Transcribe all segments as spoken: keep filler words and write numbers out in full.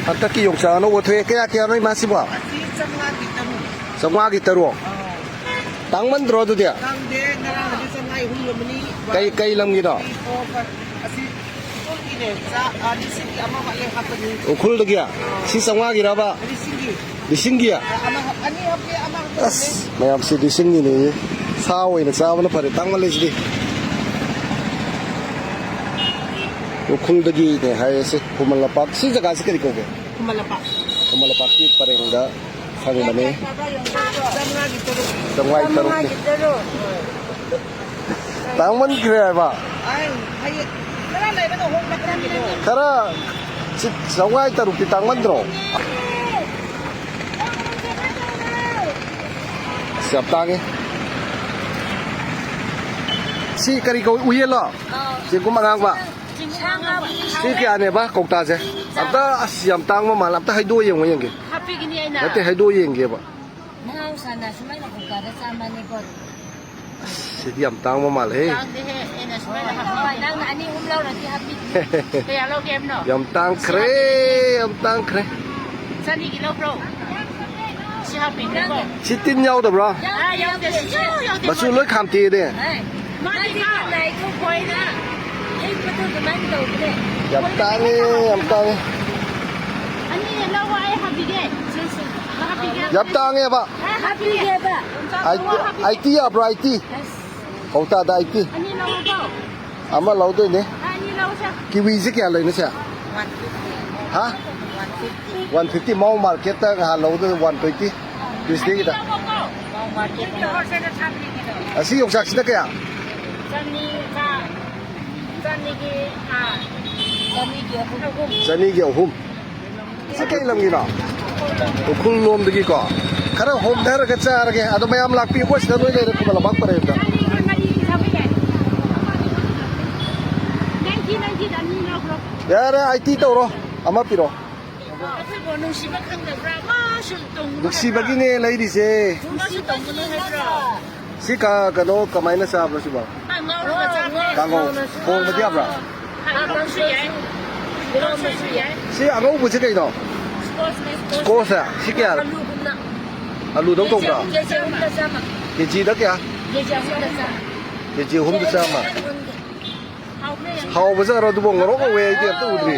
ꯍꯟꯗꯛꯀꯤ ꯌꯣꯡꯆꯥꯛ ꯑꯅꯧꯕ ꯊꯣꯛꯑꯦ꯫ ꯀꯌꯥ ꯀꯌꯥꯅꯣ ꯏꯃꯥꯁꯤꯕꯣ? ꯑꯁꯤ ꯆꯥꯝꯃꯉꯥꯒꯤ ꯇꯔꯨꯛ꯫ ꯆꯥꯝꯃꯉꯥꯒꯤ ꯇꯔꯨꯛ? ꯑꯥ꯫ ꯇꯥꯡꯃꯟꯗ꯭ꯔꯣ ꯑꯗꯨꯗꯤ? ꯇꯥꯡꯗꯦ, ꯉꯔꯥꯡꯗꯤ ꯆꯥꯝꯃꯉꯥ ꯑꯍꯨꯝ ꯌꯣꯟꯕꯅꯤ꯫ ꯀꯩ, ꯀꯩ ꯂꯝꯒꯤꯅꯣ? ꯑꯁꯤ ꯎꯈ꯭ꯔꯨꯜꯒꯤꯅꯦ, ꯆꯥ-, ꯑꯥ, ꯂꯤꯁꯤꯡꯒꯤ ꯑꯃ ꯋꯥꯠꯂꯦ ꯍꯥꯞꯄꯅꯤ꯫ ꯎꯈ꯭ꯔꯨꯜꯗꯒꯤ? ꯁꯤ ꯆꯥꯝꯃꯉꯥꯒꯤꯔꯕ? ꯂꯤꯁꯤꯡꯒꯤ꯫ ꯂꯤꯁꯤꯡꯒꯤ? ꯑꯃ, ꯑꯅꯤ ꯍꯥꯞꯄꯦ, ꯑꯃ ꯍꯥꯞꯄꯦ꯫ ꯑꯁ, ꯃꯌꯥꯝꯁꯤ ꯂꯤꯁꯤꯡꯒꯤꯅꯦ꯫ ꯁꯥ ꯑꯣꯏꯅ ꯆꯥꯕꯅ ꯐꯔꯦ, ꯇꯥꯡꯃꯜꯂꯦ ꯁꯤꯗꯤ꯫ ꯎꯈ꯭ꯔꯨꯜꯗꯒꯤꯅꯦ ꯍꯥꯏꯌꯦ ꯁꯤ, ꯈꯨꯃꯟ ꯂꯝꯄꯥꯛ꯫ ꯁꯤ ꯖꯒꯥꯁꯤ ꯀꯔꯤ ꯀꯧꯒꯦ? ꯈꯨꯃꯟ ꯂꯝꯄꯥꯛ꯫ ꯈꯨꯃꯟ ꯂꯝꯄꯥꯛꯀꯤ ꯄꯔꯦꯡꯗ ꯐꯪꯕꯅꯦ꯫ ꯆꯥꯝꯃꯉꯥꯒꯤ ꯇꯔꯨꯛ꯫ ꯆꯥꯝꯃꯉꯥꯒꯤ ꯇꯔꯨꯛꯅꯤ꯫ ꯆꯥꯝꯃꯉꯥꯒꯤ ꯇꯔꯨꯛ꯫ ꯇꯥꯡꯃꯟꯈ꯭ꯔꯦ ꯍꯥꯏꯕ꯫ ꯑꯩ ꯍꯌꯦꯡ ꯈꯔ ꯂꯩꯔꯒ ꯍꯣꯡꯂꯛꯀꯅꯤ꯫ ꯈꯔ ꯆꯤ-, ꯆꯥꯝꯃꯉꯥꯒꯤ ꯇꯔꯨꯛꯇꯤ ꯇꯥꯡꯃꯟꯗ꯭ꯔꯣ? ꯑꯁ, ꯌꯥꯝ ꯇꯥꯡꯉꯦ꯫ ꯁꯤ ꯀꯔꯤ ꯀꯧꯏ? ꯎꯌꯦꯜꯂꯣ? ꯑꯥ꯫ ꯆꯦꯡꯒꯨꯝ ꯑꯉꯥꯡꯕ? ꯆꯦꯡꯒꯨꯝ ꯑꯉꯥꯡꯕ꯫ ꯁꯤ ꯀꯌꯥꯅꯦꯕ ꯀꯧꯇꯥꯁꯦ? ꯑꯝꯇ, ꯑꯁ, ꯌꯥꯝ ꯇꯥꯡꯕ ꯃꯥꯜꯂꯦ꯫ ꯑꯝꯇ ꯍꯥꯏꯗꯣꯛꯑ ꯌꯦꯡꯉꯣ ꯌꯦꯡꯒꯦ꯫ ꯍꯥꯞꯄꯤꯒꯅꯤ ꯑꯩꯅ꯫ ꯅꯠꯇꯦ, ꯍꯥꯏꯗꯣꯛꯑ ꯌꯦꯡꯒꯦꯕ꯫ ꯃꯍꯧꯁꯥꯅ ꯁꯨꯃꯥꯏꯅ ꯀꯧꯇꯥꯗ ꯆꯥꯝꯃꯅꯤꯀꯣ꯫ ꯑꯁ, ꯁꯤꯗꯤ ꯌꯥꯝ ꯇꯥꯡꯕ ꯃꯥꯜꯂꯦꯍꯦ꯫ ꯇꯥꯡꯗꯦꯍꯦ, ꯑꯩꯅ ꯁꯨꯃꯥꯏꯅ ꯍꯥꯞꯄꯤꯒꯦ꯫ ꯍꯣꯏ, ꯅꯪꯅ ꯑꯅꯤ ꯑꯍꯨꯝ ꯂꯧꯔꯗꯤ ꯍꯥꯞꯄꯤꯒꯦ꯫ ꯀꯌꯥ ꯂꯧꯒꯦ ꯍꯥꯏꯕꯅꯣ? ꯌꯥꯝ ꯇꯥꯡꯈ꯭ꯔꯦ, ꯁꯤ ꯍꯥꯞꯄꯤꯒꯦ꯫ ꯌꯥꯝ ꯇꯥꯡꯈ꯭ꯔꯦ꯫ ꯆꯅꯤꯒꯤ ꯂꯧꯕ꯭ꯔꯣ? ꯁꯤ ꯍꯥꯞꯄꯤꯒꯦꯀꯣ꯫ ꯁꯤ ꯇꯤꯟ ꯌꯥꯎꯗꯕ꯭ꯔꯣ? ꯑꯥ, ꯌꯥꯎꯗꯦ, ꯁꯨꯡꯌꯥꯎ ꯌꯥꯎꯗꯦ꯫ ꯃꯆꯨ ꯂꯣꯏ ꯈꯥꯝꯇꯦꯛꯑꯦꯅꯦ꯫ ꯃꯥꯗꯤ ꯀꯣ ꯈꯣꯏꯅ ꯌꯦꯛꯄꯗꯣ ꯑꯗꯨꯃꯥꯏꯅ ꯇꯧꯕꯅꯦ꯫ ꯌꯥꯝ ꯇꯥꯡꯉꯦ, ꯌꯥꯝ ꯇꯥꯡꯉꯦ꯫ ꯑꯅꯤ ꯂꯧꯕ ꯑꯩ ꯍꯥꯞꯄꯤꯒꯦ꯫ ꯍꯥꯞꯄꯤꯒꯦ꯫ ꯌꯥꯝ ꯇꯥꯡꯉꯦꯕ꯫ ꯑꯩ ꯍꯥꯞꯄꯤꯒꯦꯕ꯫ ꯑꯥꯏꯇꯤ, ꯑꯥꯏꯇꯤ ꯌꯥꯕ꯭ꯔꯣ, ꯑꯥꯏꯇꯤ? ꯑꯁ꯫ ꯀꯧꯇꯥꯗ ꯑꯥꯏꯇꯤ꯫ ꯑꯅꯤ ꯂꯧꯔꯣꯀꯣ꯫ ꯑꯃ ꯂꯧꯗꯣꯏꯅꯦ꯫ ꯑꯅꯤ ꯂꯧꯁꯦ꯫ ꯀꯤꯋꯤꯁꯦ ꯀꯌꯥ ꯂꯩꯅꯣ ꯁꯦ? ꯍꯥ? One fifty. ꯃꯥꯎ ꯃꯥꯔꯀꯦꯠꯇ ꯉꯍꯥꯟ ꯂꯧꯕꯗꯨ ꯋꯥꯟ ꯇ꯭ꯋꯦꯟꯇꯤ꯫ ꯇ꯭ꯌꯨꯁꯗꯦꯒꯤꯗ꯫ ꯃꯥꯎ ꯃꯥꯔꯀꯦꯠꯇ꯫ ꯑꯁꯤ ꯌꯣꯡꯆꯥꯛꯁꯤꯅ ꯀꯌꯥ? ꯆꯅꯤ, ꯆꯥ-, ꯆꯅꯤꯒꯤ, ꯑꯥ, ꯆꯅꯤꯒꯤ ꯑꯍꯨꯝ꯫ ꯆꯅꯤꯒꯤ ꯑꯍꯨꯝ꯫ ꯁꯤ ꯀꯩ ꯂꯝꯒꯤꯅꯣ? ꯎꯈ꯭ꯔꯨꯜ ꯂꯣꯝꯗꯒꯤꯀꯣ꯫ ꯈꯔ ꯍꯣꯡꯊꯔꯒ ꯆꯥꯔꯒꯦ꯫ ꯑꯗꯣ ꯃꯌꯥꯝ ꯂꯥꯛꯄꯤꯌꯨꯀꯣ, ꯁꯤꯗ ꯂꯣꯏ ꯂꯩꯔꯦ ꯈꯨꯃꯟ ꯂꯝꯄꯥꯛ ꯄꯔꯦꯡꯗ꯫ ꯌꯥꯔꯦ, ꯑꯥꯏꯇꯤ ꯇꯧꯔꯣ꯫ ꯑꯃ ꯄꯤꯔꯣ꯫ ꯅꯨꯡꯁꯤꯕꯒꯤꯅꯦ ꯂꯩꯔꯤꯁꯦ꯫ ꯁꯤ ꯀ-, ꯀꯩꯅꯣ ꯀꯃꯥꯏꯅ ꯆꯥꯕ꯭ꯔꯣ ꯁꯤꯕꯣ? ꯀꯥꯡꯉꯧ꯫ ꯊꯣꯡꯕꯗꯤ ꯌꯥꯕ꯭ꯔꯥ? ꯀꯥꯡꯉꯧꯁꯨ ꯌꯥꯏ꯫ ꯁꯤ ꯑꯉꯧꯕꯁꯤ ꯀꯩꯅꯣ? ꯁ꯭ꯀꯣꯁꯅꯦ, ꯁ꯭ꯀꯣꯁ꯫ ꯁ꯭ꯀꯣꯁꯁꯦ? ꯁꯤ ꯀꯌꯥ? ꯑꯂꯨꯒꯨꯝꯅ꯫ ꯑꯂꯨꯗꯧ ꯇꯧꯕ꯭ꯔꯥ? ꯀꯦꯖꯤ ꯑꯍꯨꯝꯗ ꯆꯥꯝꯃ꯫ ꯀꯦꯖꯤꯗ ꯀꯌꯥ? ꯀꯦꯖꯤ ꯑꯍꯨꯝꯗ ꯆꯥꯝꯃ꯫ ꯀꯦꯖꯤ ꯑꯍꯨꯝꯗ ꯆꯥꯝꯃ꯫ ꯍꯥꯎꯕ꯭ꯔꯥ ꯌꯦꯡꯉꯣ꯫ ꯍꯥꯎꯕꯖꯥꯠꯔꯣ ꯑꯗꯨꯕꯨ? ꯉꯧꯔꯣꯛ ꯉꯧꯋꯦ, ꯑꯩꯗꯤ ꯑꯝꯇ ꯎꯗ꯭ꯔꯤ꯫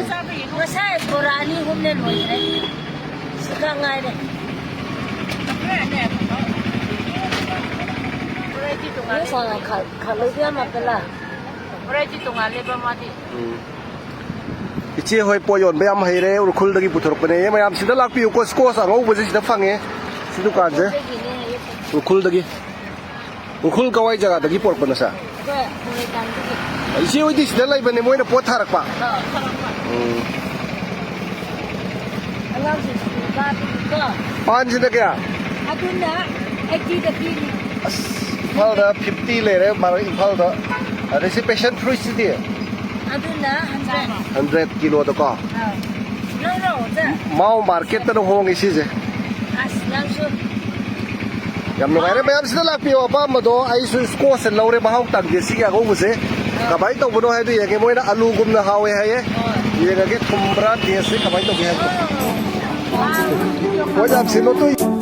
ꯉꯁꯥꯏ ꯕꯣꯔꯥ ꯑꯅꯤ ꯑꯍꯨꯝꯅꯦ ꯂꯣꯏꯈ꯭ꯔꯦ꯫ ꯁꯤꯈꯛ ꯉꯥꯏꯔꯦ꯫ ꯈꯥ-, ꯈꯥ-, ꯈꯥ-, ꯈꯥ-, ꯈꯥ-, ꯈꯥ-, ꯈꯥ-, ꯈꯥ-, ꯈꯥ-, ꯎꯝ꯫ ꯏꯆꯦ ꯍꯣꯏ ꯄꯣꯠ ꯌꯣꯟꯕ ꯌꯥꯝ ꯍꯩꯔꯦ, ꯎꯈ꯭ꯔꯨꯜꯗꯒꯤ ꯄꯨꯊꯣꯔꯛꯄꯅꯦ꯫ ꯃꯌꯥꯝ ꯁꯤꯗ ꯂꯥꯛꯄꯤꯌꯨꯀꯣ, ꯁ꯭ꯀꯣꯁ ꯑꯉꯧꯕꯁꯦ ꯁꯤꯗ ꯐꯪꯉꯦ, ꯁꯤ ꯗꯨꯀꯥꯟꯁꯦ꯫ ꯎꯈ꯭ꯔꯨꯜꯗꯒꯤ꯫ ꯎꯈ꯭ꯔꯨꯜ ꯀꯋꯥꯏ ꯖꯒꯥꯗꯒꯤ ꯄꯨꯔꯛꯄꯅꯣ ꯁꯦ? ꯑꯩꯈꯣꯏ ꯃꯣꯏꯔꯥꯡꯗꯒꯤ꯫ ꯏꯆꯦ ꯍꯣꯏꯗꯤ ꯁꯤꯗ ꯂꯩꯕꯅꯦ, ꯃꯣꯏꯅ ꯄꯣꯠ ꯊꯥꯔꯛꯄ꯫ ꯑꯥ, ꯊꯥꯔꯛꯄ꯫ ꯎꯝ꯫ ꯑꯉꯥꯡꯁꯤꯡ ꯁ꯭ꯀꯨꯜ ꯀꯥꯕꯒꯤꯀꯣ꯫ ꯄꯥꯟꯁꯤꯅ ꯀꯌꯥ? ꯑꯗꯨꯅ ꯑꯩꯠꯇꯤꯗ ꯄꯤꯔꯤ꯫ ꯑꯁ, ꯏꯝꯐꯥꯜꯗ ꯐꯤꯐꯇꯤ ꯂꯩꯔꯦ, ꯃꯥ-, ꯏꯝꯐꯥꯜꯗ꯫ ꯑꯗꯩ ꯁꯤ ꯄꯦꯁꯟ ꯐ꯭ꯔꯨꯏꯠꯁꯤꯗꯤ? ꯑꯗꯨꯅ ꯍꯟꯗ꯭ꯔꯦꯠ꯫ ꯍꯟꯗ꯭ꯔꯦꯠ ꯀꯤꯂꯣꯗꯀꯣ? ꯑꯥ꯫ ꯂꯧꯔꯣ, ꯁꯦ꯫ ꯃꯥꯎ ꯃꯥꯔꯀꯦꯠꯇꯅ ꯍꯣꯡꯉꯤ ꯁꯤꯁꯦ꯫ ꯑꯁ, ꯅꯪꯁꯨ꯫ ꯌꯥꯝ ꯅꯨꯡꯉꯥꯏꯔꯦ, ꯃꯌꯥꯝ ꯁꯤꯗ ꯂꯥꯛꯄꯤꯌꯣ꯫ ꯑꯄꯥꯝꯕꯗꯣ ꯑꯩꯁꯨ ꯁ꯭ꯀꯣꯁꯁꯦ ꯂꯧꯔꯦ, ꯃꯍꯥꯎ ꯇꯪꯒꯦ ꯁꯤꯒꯤ ꯑꯉꯧꯕꯁꯦ꯫ ꯀꯃꯥꯏꯅ ꯇꯧꯕꯅꯣ ꯍꯥꯏꯗꯣ ꯌꯦꯡꯒꯦ꯫ ꯃꯣꯏꯅ ꯑꯂꯨꯒꯨꯝꯅ ꯍꯥꯎꯋꯦ ꯍꯥꯏꯌꯦ꯫ ꯌꯦꯡꯉꯒꯦ ꯊꯨꯝꯕ꯭ꯔꯥ, ꯇꯦꯁꯁꯦ ꯀꯃꯥꯏꯅ ꯇꯧꯒꯦ ꯍꯥꯏꯕꯗꯣ꯫ ꯄꯣꯠ ꯌꯥꯝ ꯁꯤꯠꯂꯣ ꯇꯨ꯫